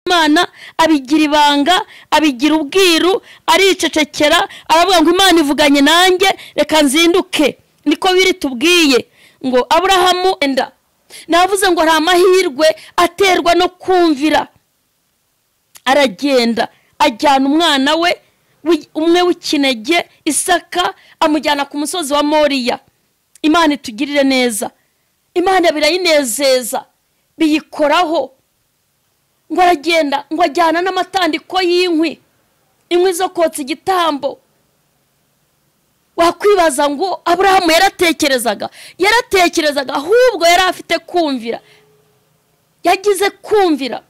Imana abigira ibanga, abigira ubwiru, aricecekera, aravuga ngo Imana ivuganye nanjye reka nzinduke. Niko biri tubwiye ngo Aburahamu enda. Navuze ngo hari amahirwe aterwa no kumvira. Aragenda ajyana umwana we umwe w'ikinege Isaka, amujyana ku musozi wa Moriya. Imana itugirire neza, Imana birayinezeza, biyikoraho. Ngo aragenda ngo ajyana n'amatandiko y'inkwi, inkwi zo kotsa igitambo. Wakwibaza ngo Aburahamu yaratekerezaga, ahubwo yari afite kumvira, yagize kumvira.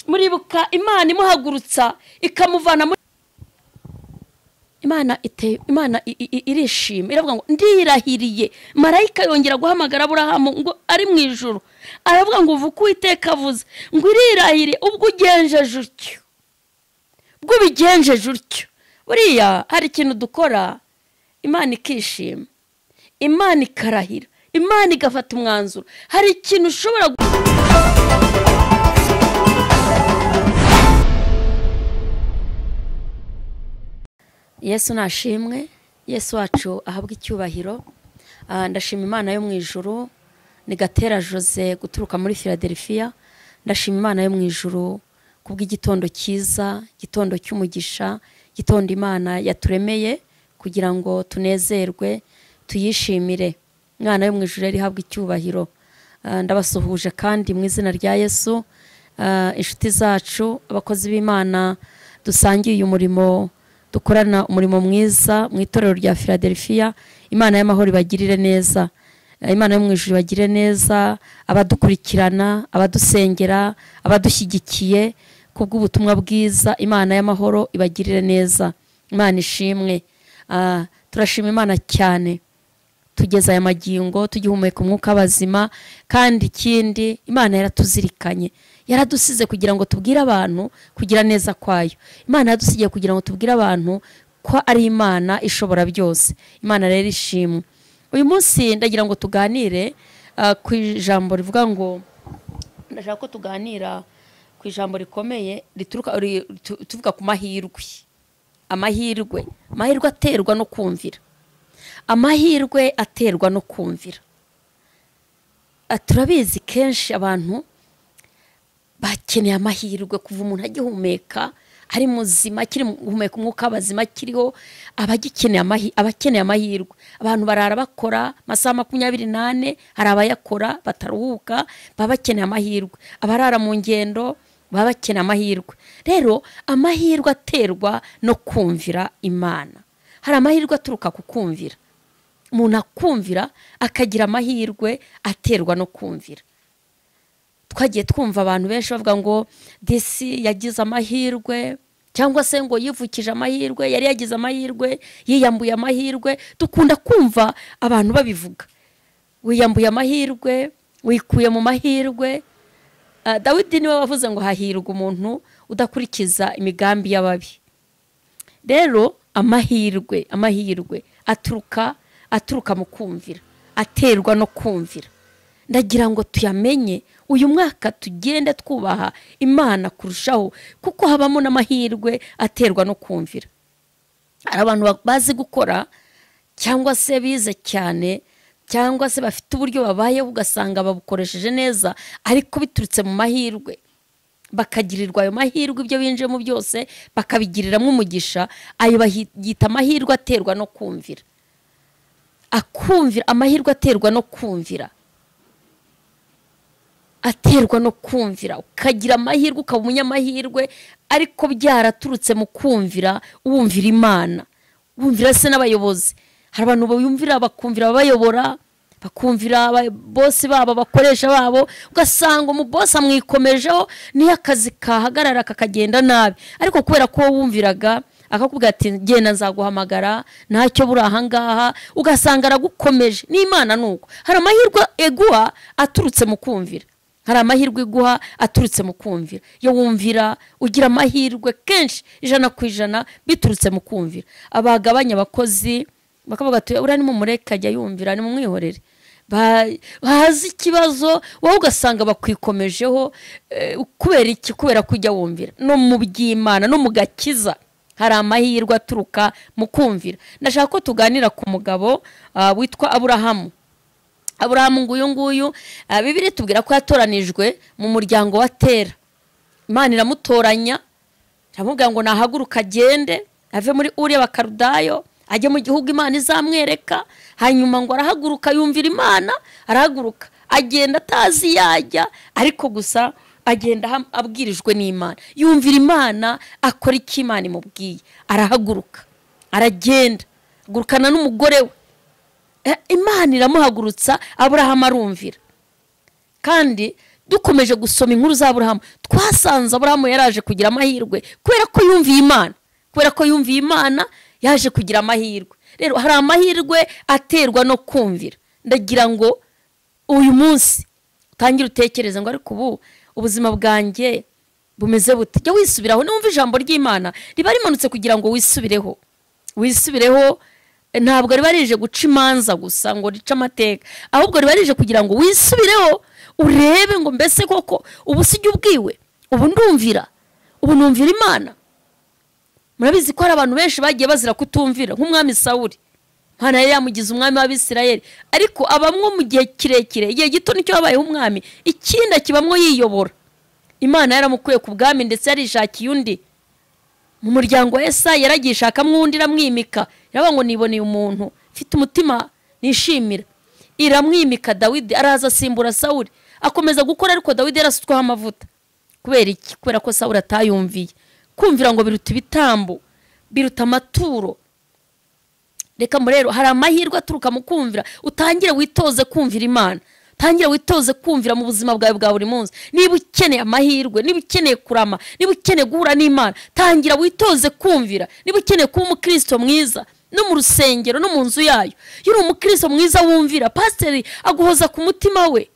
Muribuka Imana imuhagurutsa ikamuvana muri Imana iteye, Imana irishima, iravuga ngo ndirahiriye. Marayika yongera guhamagara Aburahamu ngo ari mu ijuru, aravuga ngo uvuke Uwiteka avuze ngo irirahiriye ubwo ugenjeje utyo, ubwo ubigenjeje utyo. Buriya hari ikintu dukora Imana ikishima, Imana ikarahira, Imana igafata umwanzuro. Hari ikintu ushobora. Yesu nashimwe, Yesu wacu ahabwa icyubahiro. Ndashima Imana yo mu ijuru. Ni Gatera Jose guturuka muri Philadelphia. Ndashima Imana yo mu ijuru kubw'igitondo cyiza, igitondo cy'umugisha, igitondo Imana yaturemeye kugira ngo tunezerwe, tuyishimire. Imana yo mu ijuru yari ihabwa icyubahiro. Ndabasuhuje kandi mu izina rya Yesu. Inshuti zacu, abakozi b'Imana dusangiye uyu murimo, dukorana umurimo mwiza mu itorero rya Philadelphia. Imana y'amahoro ibagirire neza, Imana yo mu ijuru ibagirire neza, abadukurikirana, abadusengera, abadushyigikiye kubw'ubutumwa bwiza. Imana y'amahoro ibagirire neza, Imana ishimwe. Turashima Imana cyane tugeze aya magingo tugihumeka umwuka bazima, kandi ikindi Imana yaratuzirikanye, yaradusize kugira ngo tubwire abantu kugira neza kwayo. Imana yadusigiye kugira ngo tubwire abantu ko ari Imana ishobora byose. Imana rero ishimwe. Uyu munsi ndagira ngo tuganire ku ijambo rivuga ngo, ndashaka ko tuganira ku ijambo rikomeye rituruka tuvuga ku mahirwe. Amahirwe, amahirwe aterwa no kumvira. Amahirwe aterwa no kumvira. Turabizi kenshi abantu bakeneye amahirwe. Kuva umuntu agihumeka ari muzima, akiri guhumeka umwuka w'abazima akiriho, abakeneye amahirwe. Abantu barara bakora amasaha 24, hari abayakora bataruhuka, baba bakeneye amahirwe. Abarara mu ngendo baba bakeneye amahirwe. Rero amahirwe aterwa no kumvira Imana. Hari amahirwe aturuka ku kumvira. Umuntu akumvira akagira amahirwe aterwa no kumvira. Twagiye twumva abantu benshi bavuga ngo disi yagize amahirwe, cyangwa se ngo yivukije amahirwe, yari yagize amahirwe, yiyambuye amahirwe. Dukunda kumva abantu babivuga, wiyambuye amahirwe, wikuye mu mahirwe. Dawidi niwe wavuze ngo hahirwa umuntu udakurikiza imigambi y'ababi. Rero amahirwe, amahirwe aturuka mu kumvira, aterwa no kumvira. Ndagira ngo tuyamenye uyu mwaka, tugende twubaha Imana kurushaho, kuko habamo n'amahirwe aterwa no kumvira. Hari abantu bazi gukora cyangwa se bize cyane, cyangwa se bafite uburyo babayeho ugasanga babukoresheje neza, ariko biturutse mu mahirwe, bakagirirwa ayo mahirwe, ibyo binjemo byose bakabigiriramo umugisha. Ayo bayita amahirwe aterwa no kumvira. Akumvira, amahirwe aterwa no kumvira, aterwa no kumvira. Ukagira amahirwe, ukaba umunyamahirwe, ariko byaraturutse mu kumvira. Wumvira Imana, wumvira se n'abayobozi. Hari abantu bumvira, bakumvira ababayobora, bakumvira bose babo, abakoresha babo, ugasanga umubosi amwikomejeho, niyo akazi kahagarara kakagenda nabi, ariko kubera ko wumviraga akakubwira ati genda nzaguhamagara ntacyo buri ahangaha, ugasanga aragukomeje. N'Imana nuko hari amahirwe eguha aturutse mu kumvira. Hari amahirwe iguha aturutse mu kumvira. Iyo wumvira ugira amahirwe kenshi 100% biturutse mu kumvira. Abagabanya abakozi bakavuga ati uriya ni mumureke ajya yumvira, ni mumwihorere. Haza ikibazo wowe ugasanga bakwikomejeho. Kubera iki? Kubera kujya wumvira. No mu by'Imana no mu gakiza hari amahirwe aturuka mu kumvira. Ndashaka ko tuganira ku mugabo witwa Aburahamu. Aburahamu nguyu nguyu, Bibiliya itubwira ko yatoranijwe mu muryango wa Tera. Imana iramutoranya, iramubwira ngo nahaguruka agende ave muri Uri y'Abakarudayo ajye mu gihugu Imana izamwereka. Hanyuma ngo arahaguruka, yumvira Imana, arahaguruka agenda atazi yajya, ariko gusa agenda abwirijwe n'Imana, yumvira Imana, akora icyo Imana imubwiye, arahaguruka aragenda, agurukana n'umugore we. Imana iramuhagurutsa, Aburahamu arumvira. Kandi dukomeje gusoma inkuru za Aburahamu, twasanze Aburahamu yaraje kugira amahirwe kubera ko yumviye Imana. Kubera ko yumviye Imana yaje kugira amahirwe. Rero hari amahirwe aterwa no kumvira. Ndagira ngo uyu munsi utangire utekereze ngo ariko ubu ubuzima bwanjye bumeze bute? Jya wisubiraho, numva ijambo ry'Imana riba rimanutse kugira ngo wisubireho. Wisubireho, ntabwo riba rije guca imanza gusa ngo rice amateka, ahubwo riba rije kugira ngo wisubireho, urebe ngo mbese koko ubu sijya ubwiwe, ubu ndumvira, ubu numvira Imana. Murabizi ko hari abantu benshi bagiye bazira kutumvira, nk'umwami Sawuli. Imana yari yamugize umwami w'Abisirayeli, ariko abamwo mu gihe kirekire, igihe gito nicyo yabayeho umwami, ikindi akibamwo yiyobora. Imana yaramukuye ku bwami ndetse yarishakiye undi. Mu muryango wa Esayi yaragishakamo undi, iramwimika. Iravuga ngo niboneye umuntu mfite umutima nishimira, iramwimika. Dawidi araza asimbura Sawuli, akomeza gukora, ariko Dawidi yarasutsweho amavuta. Kubera iki? Kubera ko Sawuli atayumviye. Kumvira ngo biruta ibitambo, biruta amaturo. Reka rero hari amahirwe aturuka mu kumvira. Utangire witoze kumvira Imana, utangire witoze kumvira mu buzima bwawe bwa buri munsi. Niba ukeneye amahirwe, niba ukeneye kurama, niba ukeneye guhura n'Imana, tangira witoze kumvira. Niba ukeneye kuba umukristo mwiza, no mu rusengero no mu nzu yayo, iyo uri umukristo mwiza wumvira, pasiteri aguhoza ku mutima we.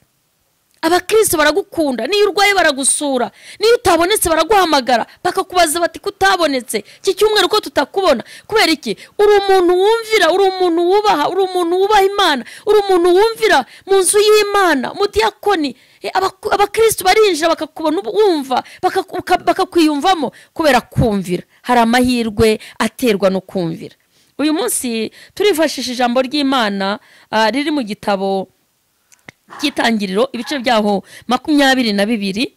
Abakristo baragukunda, niyo urwaye baragusura, niyo utabonetse baraguhamagara bakakubaza bati kutabonetse iki cyumweru ko tutakubona. Kubera iki? Uri umuntu wumvira, uri umuntu wubaha, uri umuntu wubaha Imana, uri umuntu wumvira mu nzu y'Imana. Umudiyakoni, abakristo barinjira bakakubona wumva, bakakwiyumvamo kubera kumvira. Hari amahirwe aterwa no kumvira. Uyu munsi turifashisha ijambo ry'Imana riri mu gitabo cy'Itangiriro, ibice byaho 22,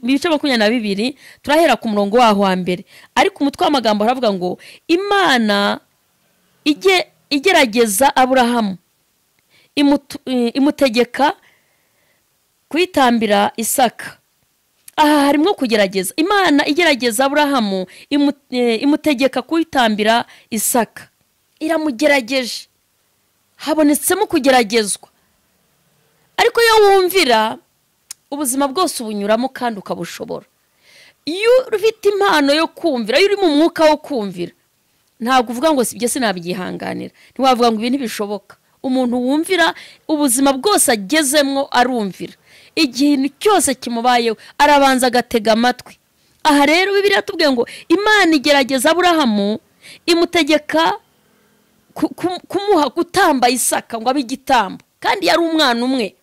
ibice 22, turahera ku murongo waho wa mbere. Ariko umutwe w'amagambo haravuga ngo Imana igerageza Aburahamu, imutegeka kwitambira Isaka. Aha harimo kugerageza. Imana igerageza Aburahamu, imutegeka kwitambira Isaka. Iramugerageje, habonetsemo kugeragezwa. Ariko iyo wumvira ubuzima bwose ubunyuramo kandi ukabushobora. Iyo ufite impano yo kumvira, iyo uri mu mwuka wo kumvira, ntabwo uvuga ngo sibyo sinabyihanganira, ntiwavuga ngo ibi ntibishoboka. Umuntu wumvira ubuzima bwose agezemwo arumvira, ikintu cyose kimubayeho arabanza agatega amatwi. Aha rero Bibiliya tubwiye ngo Imana igerageza Aburahamu, imutegeka kumuha gutamba Isaka ngo abe igitambo, kandi yari umwana umwe.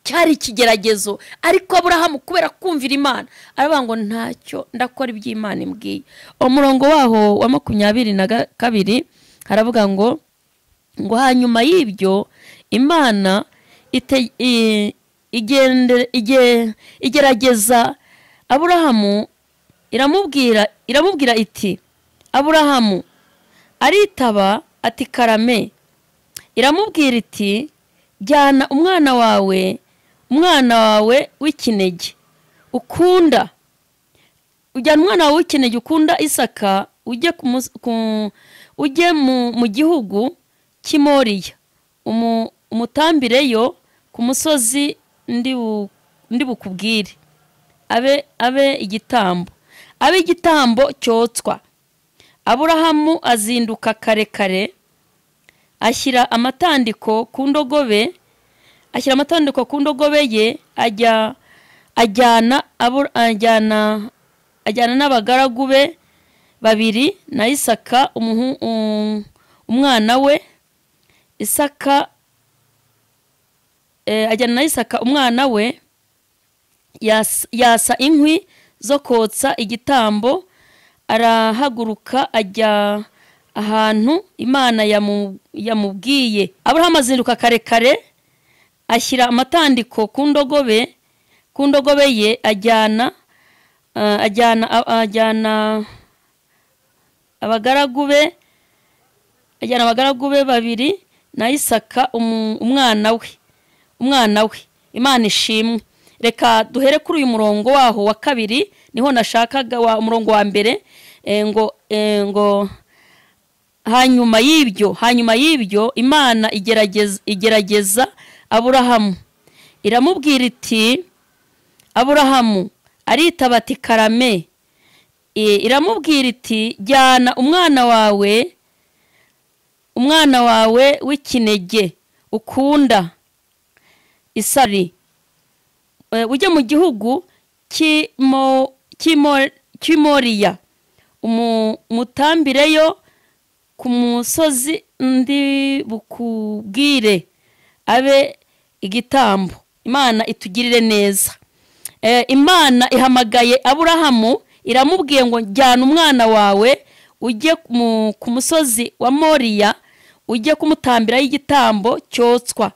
Cyari ikigeragezo, ariko Aburahamu kubera kumvira Imana aravuga ngo ntacyo ndakora iby'Imana imbwiye. Umurongo waho wa 22 haravuga ngo hanyuma y'ibyo Imana igerageza Aburahamu, iramubwira iti Aburahamu. Aritaba ati karame. Iramubwira iti jyana umwana wawe, umwana wawe w'ikinege ukunda, ujyana umwana wawe w'ikinege ukunda Isaka, ujye mu gihugu cy'i Moriya, umutambireyo ku musozi ndi bukubwire, abe igitambo, abe igitambo cyotswa. Aburahamu azinduka kare kare, ashyira amatandiko ku ndogobe, ye, ajyana n'abagaragu be babiri na Isaka umwana we. Isaka ajyana na Isaka umwana we, yasa inkwi zo kotsa igitambo, arahaguruka ajya ahantu Imana yamubwiye. Aburahamu azinduka kare kare, ashyira amatandiko ku ndogobe ye, ajyana abagaragu be babiri na Isaka umwana we. Imana ishimwe. Reka duhere kuri uyu murongo waho wa kabiri, niho nashakaga wa umurongo wa mbere, ngo hanyuma y'ibyo Imana igerageza Aburahamu, iramubwira iti Aburahamu, aritaba ati karame. Iramubwira iti jyana umwana wawe w'ikinege ukunda Isari, ujye mu gihugu cy'Imoriya, umutambireyo ku musozi ndi bukubwire, abe igitambo. Imana itugirire neza. Imana ihamagaye Aburahamu, iramubwiye ngo jyana umwana wawe ujye ku musozi wa Moriya, ujye kumutambirayo igitambo cyotswa.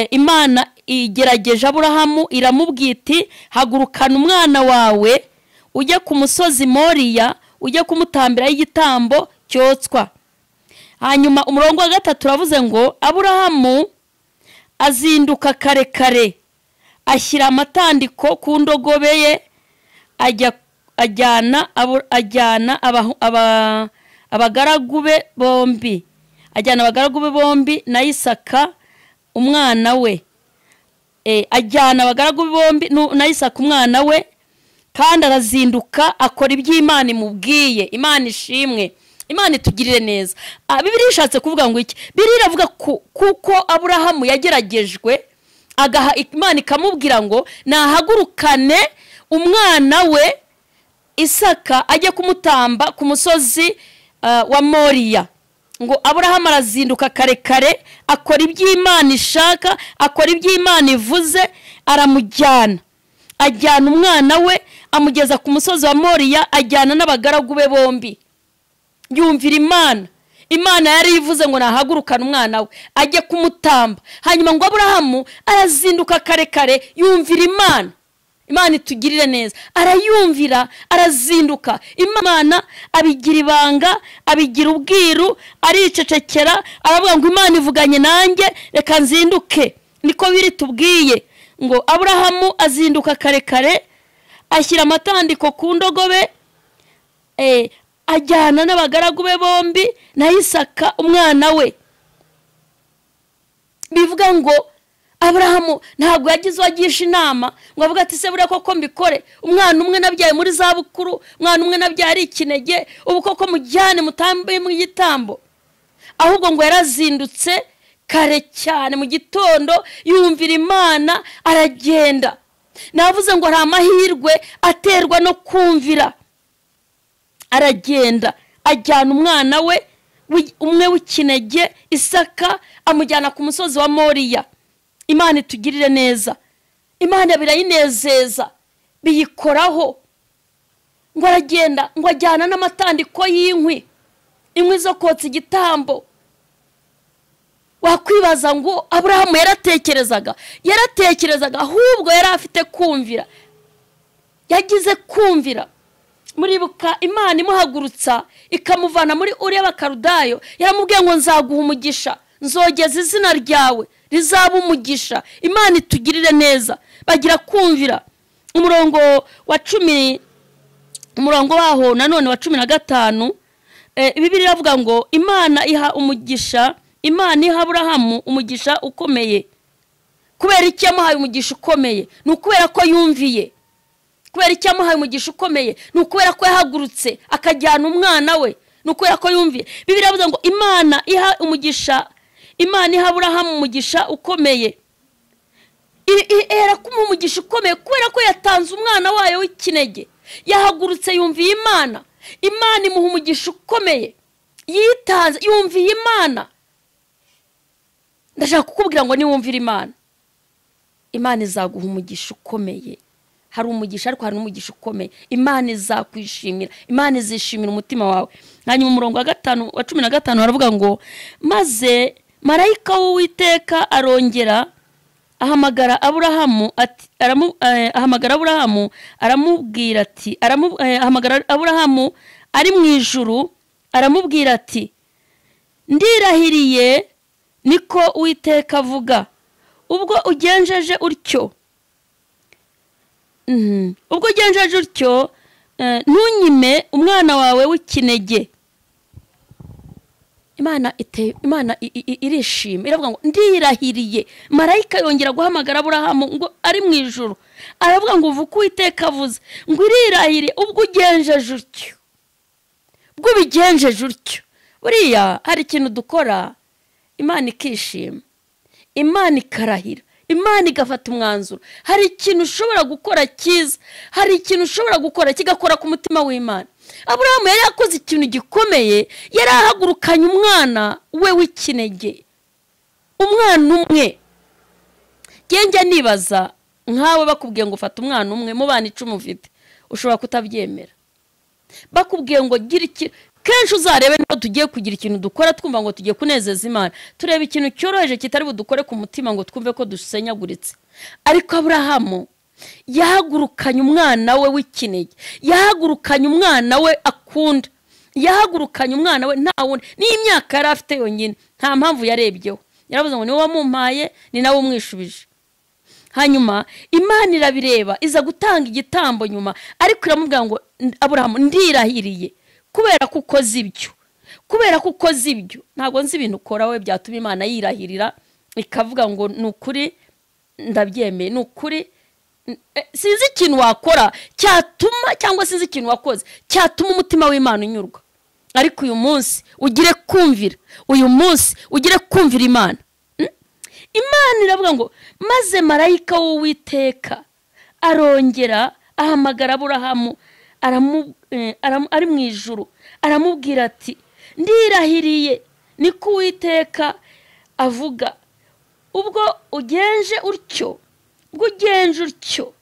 Imana igerageje Aburahamu, iramubwiye iti hagurukana umwana wawe ujye ku musozi Moriya, ujye kumutambirayo igitambo cyotswa. Hanyuma umurongo wa gatatu uravuze ngo Aburahamu azinduka kare kare, ashyira amatandiko ku ndogobe ye, ajyana abagaragu be bombi na Isaka umwana we. Ajyana abagaragu bombi na Isaka umwana we, kandi arazinduka akora iby'Imana imubwiye. Imana ishimwe. Imana itugirire neza. Bibiliya ishatse kuvuga ngo iki? Bibiliya iravuga kuko Aburahamu yageragejwe, agaha Imana ikamubwira ngo nahagurukane umwana we Isaka ajye kumutamba ku musozi wa Moriya. Ngo Aburahamu arazinduka kare kare, akora iby'Imana ishaka, akora iby'Imana ivuze, aramujyana, ajyana umwana we amugeza ku musozi wa Moriya, ajyana n'abagaragu be bombi. Yumvira Imana. Imana yari ivuze ngo nahagurukane umwana we ajye kumutamba. Hanyuma ngo Aburahamu arazinduka kare kare, yumvira Imana. Imana itugirire neza. Arayumvira, arazinduka. Imana abigira ibanga, abigira ubwiru, aricecekera, aravuga ngo Imana ivuganye nanjye, reka nzinduke. Niko biri tubwiye ngo Aburahamu azinduka kare kare, ashyira amatandiko ku ndogobe, ajyana n'abagaragu be bombi na Isaka umwana we. Bivuga ngo Aburahamu ntabwo yagize uwagisha inama ngo avuga ati se buriya koko mbikore, umwana umwe nabyaye muri zabukuru, umwana umwe nabyaye ari ikinege, ubu koko mujyane mutambe mu gitambo. Ahubwo ngo yarazindutse kare cyane mu gitondo, yumvira Imana, aragenda. Navuze ngo hari amahirwe aterwa no kumvira. Aragenda ajyana umwana we umwe w'ikinege Isaka, amujyana ku musozi wa Moriya. Imana itugirire neza. Imana birayinezeza, biyikoraho. Ngo aragenda, ngo ajyana n'amatandiko y'inkwi, inkwi zo kotsa igitambo. Wakwibaza ngo Aburahamu yaratekerezaga, ahubwo yari afite kumvira, yagize kumvira. Muribuka Imana imuhagurutsa ikamuvana muri Uriya b'Akarudayo, yaramubwiye ngo nzaguha umugisha, nzogeza izina ryawe rizaba umugisha. Imana itugirire neza. Bagira kumvira. Umurongo wa 10, umurongo waho nanone wa 15, Bibiliya iravuga ngo Imana iha umugisha, Imana iha Aburahamu umugisha ukomeye. Kubera iki yamuhaye umugisha ukomeye? Ni ukubera ko yumviye. Kubera iki yamuhaye umugisha ukomeye? Ni ukubera ko yahagurutse akajyana umwana we. Ni ukubera ko yumviye. Bibiliya iravuga ngo Imana iha umugisha, Imana iha Aburahamu umugisha ukomeye. Era kumuha umugisha ukomeye kubera ko yatanze umwana wayo w'ikinege. Yahagurutse yumviye Imana. Imana imuha umugisha ukomeye. Yitanze, yumviye Imana. Ndashaka kukubwira ngo niwumvira Imana, Imana izaguha umugisha ukomeye. Hari umugisha ariko hari n'umugisha ukomeye. Imana izakwishimira, Imana izishimira umutima wawe. Hanyuma umurongo wa 5 wa 15 haravuga ngo maze marayika w'Uwiteka arongera ahamagara Aburahamu ati ahamagara Aburahamu aramubwira ati ahamagara Aburahamu ari mu ijuru aramubwira ati ndirahiriye niko Uwiteka avuga, ubwo ugenjeje utyo, ubwo ugenjeje utyo ntunyime umwana wawe w'ikinege. Imana Imana irishima, iravuga ngo ndirahiriye. Marayika yongera guhamagara Aburahamu ngo ari mu ijuru, aravuga ngo uvuka Uwiteka avuze ngo irirahiriye ubwo ugenjeje utyo, ubwo ubigenjeje utyo. Buriya hari ikintu dukora Imana ikishima, Imana ikarahira, Imana igafata umwanzuro. Hari ikintu ushobora gukora cyiza, hari ikintu ushobora gukora kigakora ku mutima w'Imana. Aburahamu yari yakoze ikintu gikomeye, yari ahagurukanye umwana we w'ikinege, umwana umwe. Njye nibaza nkawe bakubwiye ngo fata umwana umwe mu bana 10 ufite, ushobora kutabyemera. Bakubwiye ngo gira iki, kenshi uzarebe niba tugiye kugira ikintu dukora twumva ngo tugiye kunezeza Imana, tureba ikintu cyoroheje kitari budukore ku mutima ngo twumve ko dusenyaguritse. Ariko Aburahamu yahagurukanye umwana we w'ikinege, yahagurukanye umwana we akunda, yahagurukanye umwana we nta wundi, n'imyaka yari afite yonyine nta mpamvu yarebyeho, yaravuze ngo niwe wamumpaye ni nawe umwishubije. Hanyuma Imana irabireba iza gutanga igitambo nyuma, ariko iramubwira ngo Aburahamu ndirahiriye kubera ko ukoze ibyo, kubera ko ukoze ibyo. Ntabwo nzi ibintu ukora we byatuma Imana yirahirira ikavuga ngo ni ukuri ndabyemeye, ni ukuri. Sinzi ikintu wakora cyatuma, cyangwa sinzi ikintu wakoze cyatuma umutima w'Imana unyurwa. Ariko uyu munsi ugire kumvira, uyu munsi ugire kumvira Imana. Imana iravuga ngo maze marayika w'Uwiteka arongera ahamagara Aburahamu ari mu ijuru aramubwira ati ndirahiriye niko Uwiteka avuga, ubwo ugenje utyo, ubwo ugenje utyo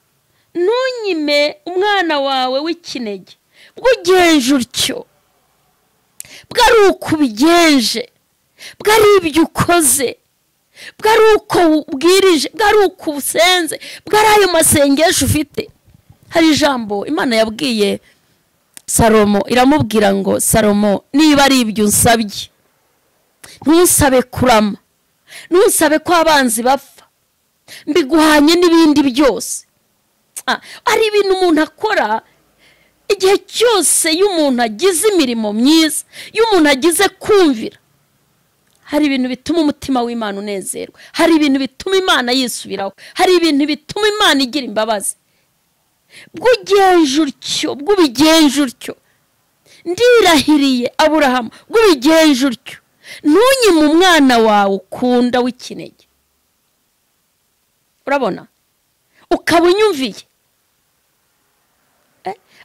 ntunyime umwana wawe w'ikinege, ubwo ugenje utyo, bwari uko ubigenje, bwari ibyo ukoze, bwari uko ubwirije, bwari uko usenze, bwari ayo masengesho ufite. Hari ijambo Imana yabwiye Salomo, iramubwira ngo Salomo, niba ari ibyo unsabye, ntusabe kurama, ntusabe ko abanzi bapfa, mbiguhanye n'ibindi byose. Ari ibintu umuntu akora igihe cyose iyo umuntu agize imirimo myiza, iyo umuntu agize kumvira, hari ibintu bituma umutima w'Imana unezerwa, hari ibintu bituma Imana yisubiraho, hari ibintu bituma Imana igira imbabazi. Bw'ugenje utyo, bw'ubigenje utyo, ndirahiriye Aburahamu, bw'ubigenje utyo ntunyime umwana wawe ukunda w'ikinege. Urabona, ukaba unyumviye.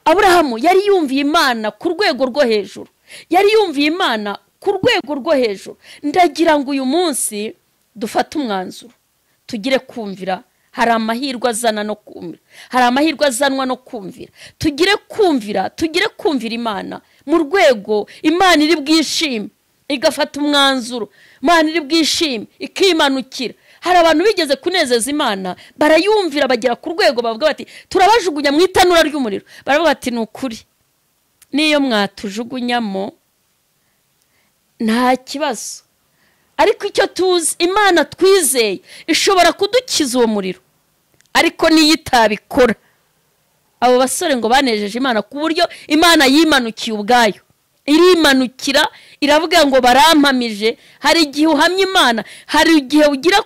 Aburahamu yari yumviye Imana ku rwego rwo hejuru, yari yumviye Imana ku rwego rwo hejuru. Ndagira ngo uyu munsi dufate umwanzuro tugire kumvira. Hari amahirwe azana no kumvira, hari amahirwe azanwa no kumvira. Tugire kumvira, tugire kumvira Imana mu rwego Imana iri bwishime igafata umwanzuro, Imana iri bwishime ikimanukira. Hari abantu bigeze kunezeza Imana barayumvira bagera ku rwego bavuga bati turabajugunya mu itanura ry'umuriro, baravuga bati ni ukuri niyo mwatujugunyamo nta kibazo, ariko icyo tuzi Imana twizeye ishobora kudukiza uwo muriro, ariko niyo itabikora. Abo basore ngo banejeje Imana ku buryo Imana yimanukiye ubwayo, irimanukira iravuga ngo barampamije. Hari igihe uhamya Imana, hari igihe ugira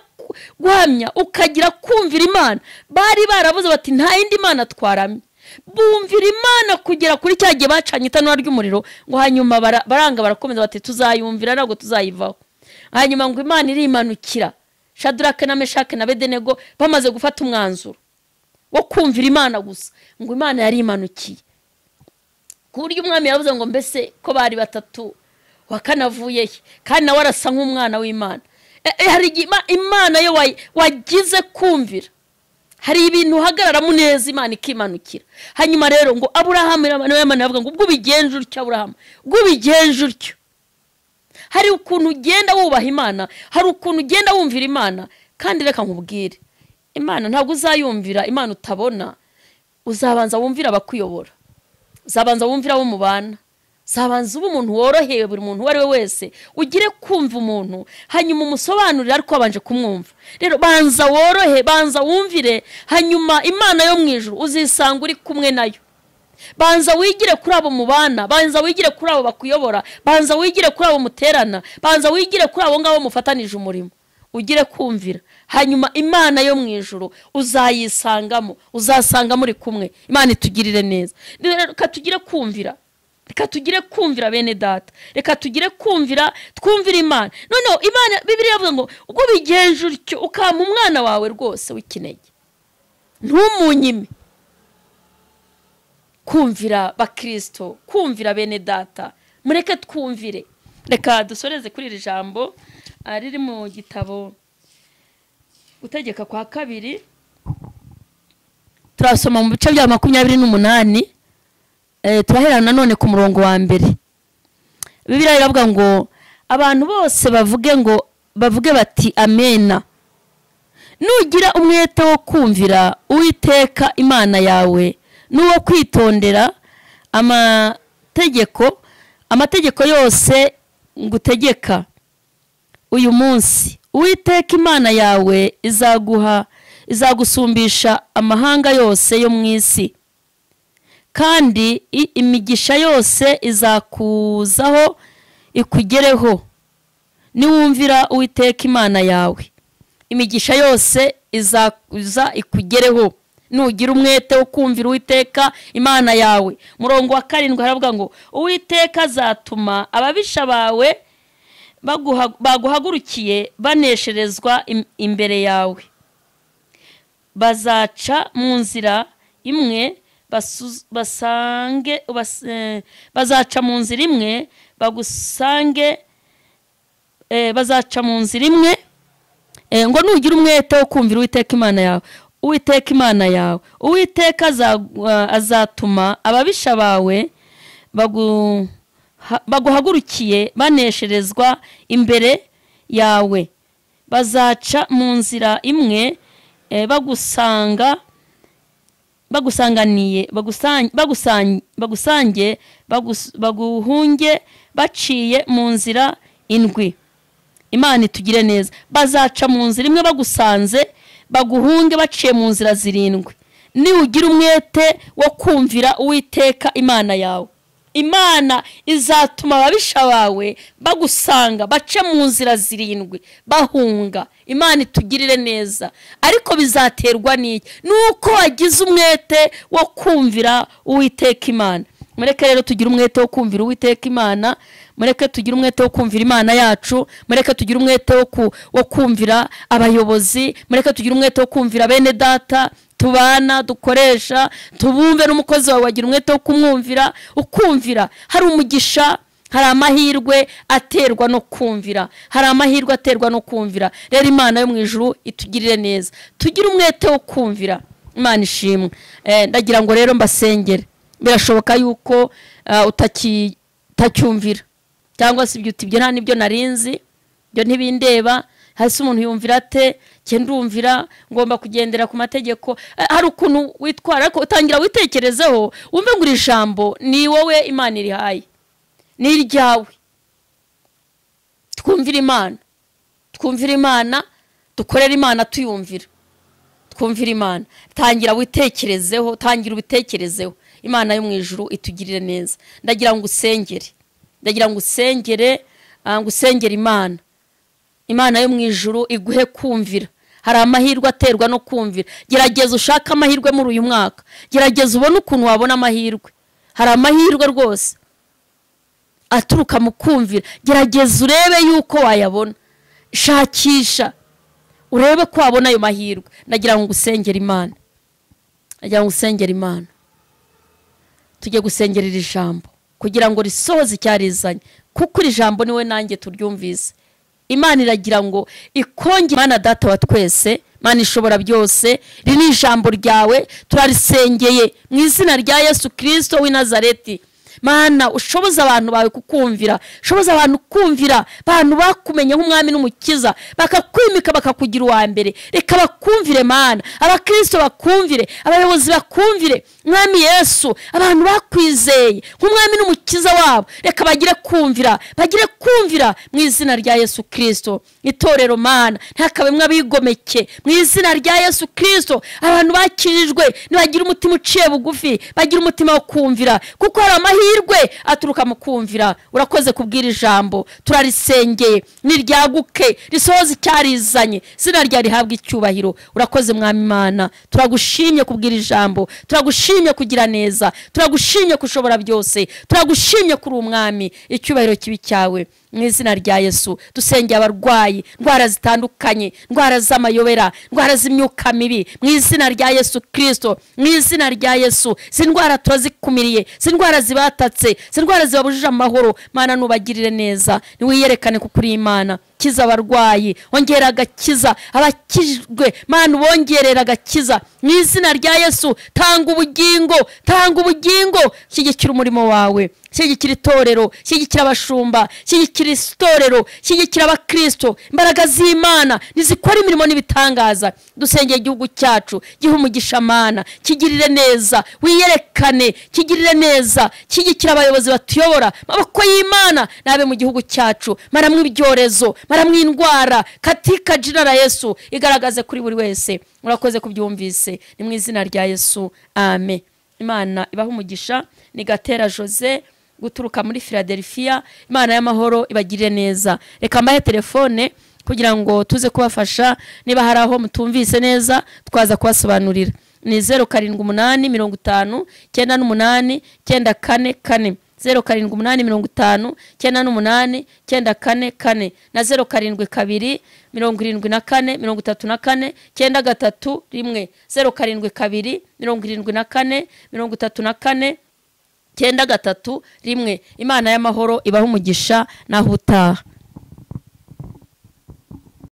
guhamya ukagira kumvira Imana. Bari baravuze bati nta yindi Mana twaramye, bumvira Imana kugera kuri cya gihe bacanye itanura ry'umuriro, ngo hanyuma baranga barakomeza bati tuzayumvira ntabwo tuzayivaho. Hanyuma ngo Imana irimanukira. Shadrake na Meshake na Abedenego bamaze gufata umwanzuro wo kumvira Imana gusa, ngo Imana yari imanukiye ku buryo umwami yavuze ngo mbese ko bari batatu wakanavuye he, kandi nawe arasa nk'umwana w'Imana. Hari Imana yo wagize kumvira, hari ibintu uhagararamo neza Imana ikimanukira. Hanyuma rero ngo Aburahamu Imana yavuga ngo ubwo ubigenje utyo Aburahamu, ubwo ubigenje utyo. Hari ukuntu ugenda wubaha Imana, hari ukuntu ugenda wumvira Imana. Kandi reka nkubwire, Imana ntabwo uzayumvira Imana utabona. Uzabanza wumvira abakuyobora, uzabanza wumvira abo mubana, uzabanza uba umuntu worohewe buri muntu uwo ari we wese, ugire kumva umuntu hanyuma umusobanurire ariko wabanje kumwumva. Rero banza worohe, banza wumvire, hanyuma Imana yo mu ijuru uzisanga uri kumwe nayo. Banza wigire kuri abo mubana, banza wigire kuri abo bakuyobora, banza wigire kuri abo muterana, banza wigire kuri abo ngabo mufatanije umurimo, ugire kumvira. Hanyuma Imana yo mu ijuru uzayisangamo, uzasanga muri kumwe. Imana itugirire neza. Reka tugire kumvira, reka tugire kumvira bene data, reka tugire kumvira, twumvira Imana. Noneho Imana, Bibiliya yavuga ngo ubwo ubigenje utyo ukampa umwana wawe rwose w'ikinege, ntumunyime. Kumvira bakristo, kumvira bene data, mureke twumvire. Reka dusoreze kuri iri jambo riri mu gitabo Gutegeka kwa kabiri, turasoma mu bice bya 28, turahera nanone ku murongo wa mbere. Bibiliya iravuga ngo abantu bose bavuge bati amena. Nugira umwete wo kumvira Uwiteka Imana yawe n'uwo kwitondera amategeko yose ngutegeka uyu munsi, Uwiteka Imana yawe izagusumbisha amahanga yose yo mu isi, kandi imigisha yose izakuzaho ikugereho niwumvira Uwiteka Imana yawe. Imigisha yose izakuza ikugereho nugira umwete wo kumvira Uwiteka Imana yawe. Murongo wa 7 haravuga ngo Uwiteka azatuma ababisha bawe baguhagurukiye banesherezwa imbere yawe, bazaca mu nzira imwe bazaca mu nzira imwe bagusange, bazaca mu nzira imwe. Ngo nugira umwete wo kumvira Uwiteka Imana yawe, Uwiteka Imana yawe, Uwiteka azatuma ababisha bawe baguhagurukiye banesherezwa imbere yawe, bazaca mu nzira imwe bagusanga bagusanganiye bagusange baguhunge baciye mu nzira indwi. Imana itugire neza. Bazaca mu nzira imwe bagusanze baguhunge baciye mu nzira zirindwi. Niugira umwete wo kumvira Uwiteka Imana yawe, Imana izatuma ababisha bawe bagusanga bace mu nzira zirindwi bahunga. Imana itugirire neza. Ariko bizaterwa n'iki? Nuko wagize umwete wo kumvira Uwiteka Imana. Mureke rero tugire umwete wo kumvira Uwiteka Imana, mureke tugire umwete wo kumvira Imana yacu, mureke tugire umwete wo kumvira abayobozi, mureke tugire umwete wo kumvira bene data tubana dukoresha, tubumve n'umukozi wawe wagira umwete wo kumwumvira. Ukumvira hari umugisha, hari amahirwe aterwa no kumvira, hari amahirwe aterwa no kumvira. Rero Imana yo mu ijuru itugirire neza, tugire umwete wo kumvira. Imana ishimwe. Ndagira ngo rero mbasengere. Birashoboka yuko utacyumvira cyangwa se ibyo utibye nta nibyo narinzi, ibyo ntibindeba. Hasi umuntu yumvira ate? Cye ndumvira ngomba kugendera ku mategeko. Hari ukuntu witwara ariko utangira witekerezeho, wumve ngo iri jambo ni wowe Imana irihaye, ni iryawe. Twumvira Imana, twumvira Imana, dukorera Imana tuyumvira, twumvira Imana. Tangira witekerezeho, tangira ubitekerezeho. Imana yo mu ijuru itugirire neza. Ndagira ngo usengere, ndagira ngo usengere, ngo usengere Imana. Imana yo mu ijuru iguhe kumvira. Hari amahirwe aterwa no kumvira. Gerageza ushake amahirwe muri uyu mwaka, gerageza ubone ukuntu wabona amahirwe. Hari amahirwe rwose aturuka mu kumvira. Gerageza urebe yuko wayabona, shakisha urebe ko wabona ayo mahirwe. Ndagira ngo usengere Imana, ndagira ngo usengere Imana. Tujye gusengera iri jambo kugira ngo risohoze icyarizanye, kuko iri jambo niwe nanjye turyumvise. Imana iragira ngo ikonge. Imana Data wa twese, Mana ishobora byose, iri ni ijambo ryawe, turarisengeye mu izina rya Yesu Kristo w'i Nazareti. Mana, ushoboza abantu bawe kukumvira, ushoboza abantu kumvira, abantu bakumenye nk'umwami n'umukiza, bakakwimika bakakugira uwa mbere. Reka bakumvire Mana, abakristo bakumvire, abayobozi bakumvire, Mwami Yesu, abantu bakwizeye nk'umwami n'umukiza wabo, reka bagire kumvira, bagire kumvira mu izina rya Yesu Kristo. Itorero Mana, ntakabemwe abigomeke mu izina rya Yesu Kristo. Abantu bakirijwe nibagira umutima uciye bugufi, bagira umutima wo kumvira, kuko hari amahirwe aturuka mu kumvira. Urakoze kubwira ijambo, turarisengeye, niryaguke risohoze icyarizanye, izina rya rihabwa icyubahiro. Urakoze Mwami Imana, turagushimye kubwira ijambo, turagushimye kugira neza, turagushimye kushobora byose, turagushimye kuri umwami, icyubahiro kibi cyawe mu izina rya Yesu. Dusengeye abarwayi, indwara zitandukanye, indwara z'amayobera, indwara z'imyuka mibi, mu izina rya Yesu Kristo, mu izina rya Yesu. Izi ndwara turazikumiriye, izi ndwara zibatatse, izi ndwara zibabujije amahoro, Mana nubagirire neza, niwiyerekane kuko uri Imana. Kiza abarwayi, ongera agakiza abakijwe, Mana ubongerera agakiza mu izina rya Yesu. Tanga ubugingo, tanga ubugingo, shyigikira umurimo wawe, shyigikira itorero, shyigikira abashumba, shyigikira itorero, shyigikira abakristo. Imbaraga z'Imana nizikora imirimo n'ibitangaza. Dusengeye igihugu cyacu, gihe umugisha Mana, kigirire neza, wiyerekane, kigirire neza, shyigikira abayobozi batuyobora, amaboko y'Imana nabe mu gihugu cyacu. Maramwe ibyorezo, maramwe indwara, katika jina la Yesu igaragaze kuri buri wese. Murakoze kubyumvise, ni mu izina rya Yesu, amen. Imana ibahe umugisha. Ni Gatera Jose guturuka muri Philadelphia. Imana y'amahoro ibagirire neza. Reka mbahe telefone kugira ngo tuze kubafasha, niba hari aho mutumvise neza twaza kubasobanurira. Ni 078 50 98 944 4, 078 50 98 944 na 072 74 34 931, 072 74 34 931. Imana y'amahoro ibahe umugisha naho utaha.